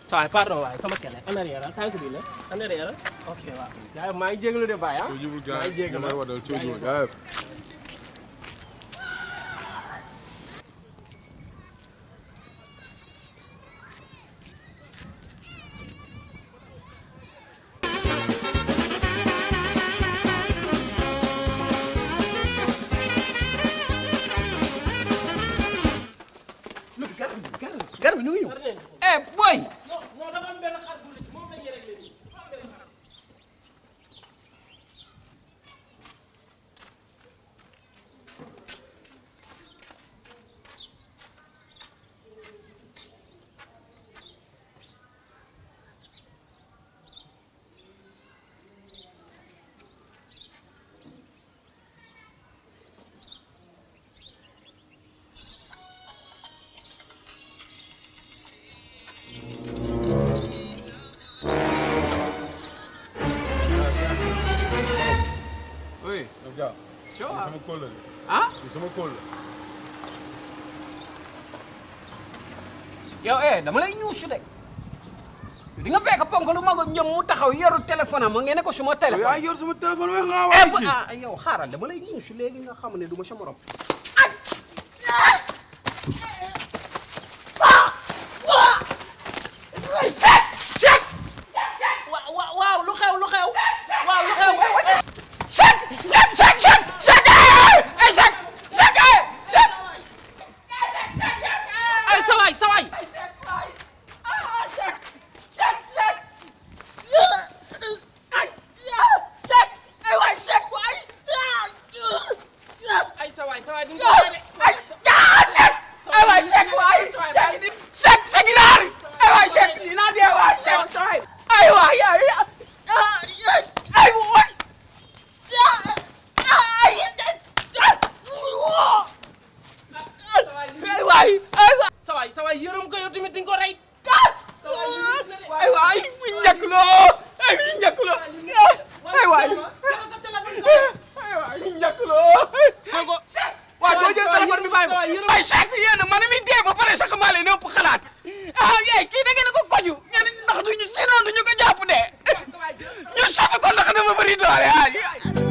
Ça va, pardon waay sama kele en arrière tànk bi la en arrière ok waaw. yaa maa ngi jégalu de Baye ah. maa ngi jégalu garab ñu ngi ñëw. boy. non dafa am benn xar bu ci moom la ñuy réglé nii. sama kóol la ah sama kóol la. yow dama lay ñuusu de di nga fekk ponk lu mag ñoom mu taxaw yoru téléphone am ngeen ne ko suma téléphone. yaa yor sama téléphone wax nga waa yow xaaral dama lay ñuusu léegi nga xam ne du ma sa morom. waaw lu xew waaw lu xew ay sawaay sawaay yërëm ko yow tamit di nga ko rey. ay waay mi ñàkkloo mi ñàkkloo ay waay mi ñàkkloo waaw doo jël téléphone bi bàyyi ko ay sac bi yéen man mi dee ba pare sax maa leen ëpp xalaat kii da ngeen ko koju ngeen ndax duñu sinon duñu ko jàpp de ñu sofi ko ndax dafa bëri doole